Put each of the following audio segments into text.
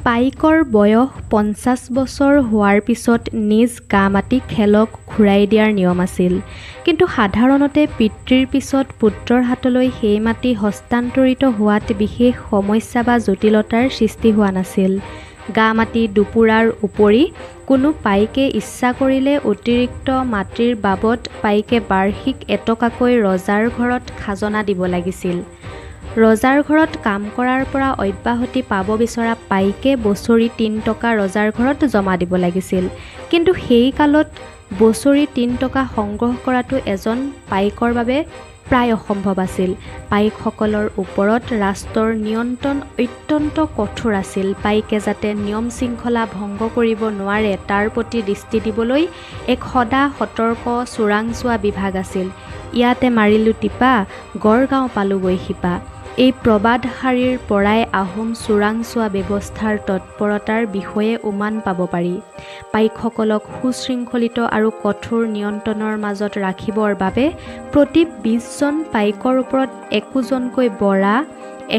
পাইকৰ বয়স 50 বছৰ হোৱাৰ পিছত নিজ গা-মাটি খেলক ঘূৰাই দিয়াৰ নিয়ম আছিল। কিন্তু সাধাৰণতে পিতৃৰ পিছত পুত্ৰৰ হাতলৈ সেই মাটি হস্তান্তৰিত হোৱাত বিশেষ সমস্যা বা জটিলতাৰ সৃষ্টি হোৱা নাছিল। গা-মাটি দুপুৰাৰ উপৰি কোনো পাইকে ইচ্ছা কৰিলে অতিৰিক্ত মাটিৰ বাবদ পাইকে বাৰ্ষিক এটকাকৈ ৰজাৰ ঘৰত খাজনা দিব লাগিছিল। ৰজাৰ ঘৰত কাম কৰাৰ পৰা অব্যাহতি পাব বিচৰা পাইকে বছৰি 3 টকা ৰজাৰ ঘৰত জমা দিব লাগিছিল। কিন্তু সেই কালত বছৰি 3 টকা সংগ্ৰহ কৰাটো এজন পাইকৰ বাবে প্ৰায় অসম্ভৱ আছিল। পাইকসকলৰ ওপৰত ৰাষ্ট্ৰৰ নিয়ন্ত্ৰণ অত্যন্ত কঠোৰ আছিল। পাইকে যাতে নিয়ম-শৃংখলা ভংগ কৰিব নোৱাৰে তাৰ প্ৰতি দৃষ্টি দিবলৈ এক সদা সতৰ্ক চোৰাংচোৱা বিভাগ আছিল। ইয়াতে মাৰিলোঁ টিপা, গড়গাঁও পালোঁগৈ শিপা এই প্ৰবাদশাৰীৰ পৰাই আহোম চোৰাংচোৱা ব্যৱস্থাৰ তৎপৰতাৰ বিষয়ে উমান পাব পাৰি। পাইকসকলক সুশৃংখলিত আৰু কঠোৰ নিয়ন্ত্ৰণৰ মাজত ৰাখিবৰ বাবে প্ৰতি 20জন পাইকৰ ওপৰত একোজনকৈ বৰা,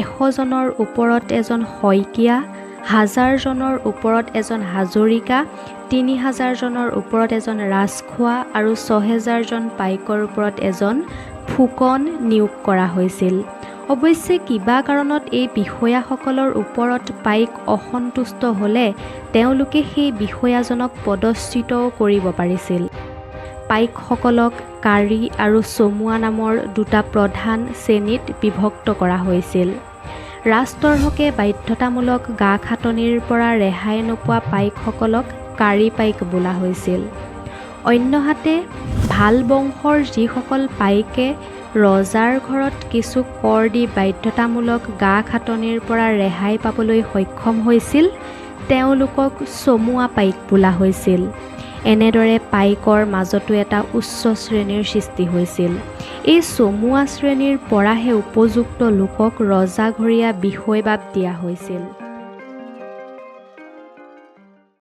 100জনৰ ওপৰত এজন শইকীয়া, হাজাৰজনৰ ওপৰত এজন হাজৰিকা, 3000জনৰ ওপৰত এজন ৰাজখোৱা আৰু 6000জন পাইকৰ ওপৰত এজন ফুকন নিয়োগ কৰা হৈছিল। অৱশ্যে কিবা কাৰণত এই বিষয়াসকলৰ ওপৰত পাইক অসন্তুষ্ট হ'লে তেওঁলোকে সেই বিষয়াজনক পদচ্যুতও কৰিব পাৰিছিল। পাইকসকলক কাৰী আৰু চমুৱা নামৰ দুটা প্ৰধান শ্ৰেণীত বিভক্ত কৰা হৈছিল। ৰাষ্ট্ৰৰ হকে বাধ্যতামূলক গা-খাটনিৰ পৰা ৰেহাই নোপোৱা পাইকসকলক কাৰী পাইক বোলা হৈছিল। অন্যহাতে ভাল বংশৰ যিসকল পাইকে ৰজাৰ ঘৰত কিছু কৰ দি বাধ্যতামূলক গা-খাটনিৰ পৰা ৰেহাই পাবলৈ সক্ষম হৈছিল, তেওঁলোকক চমুৱা পাইক বোলা হৈছিল। এনেদৰে পাইকৰ মাজতো এটা উচ্চ শ্ৰেণীৰ সৃষ্টি হৈছিল। এই চমুৱা শ্ৰেণীৰ পৰাহে উপযুক্ত লোকক ৰজাঘৰীয়া বিষয়বাব দিয়া হৈছিল।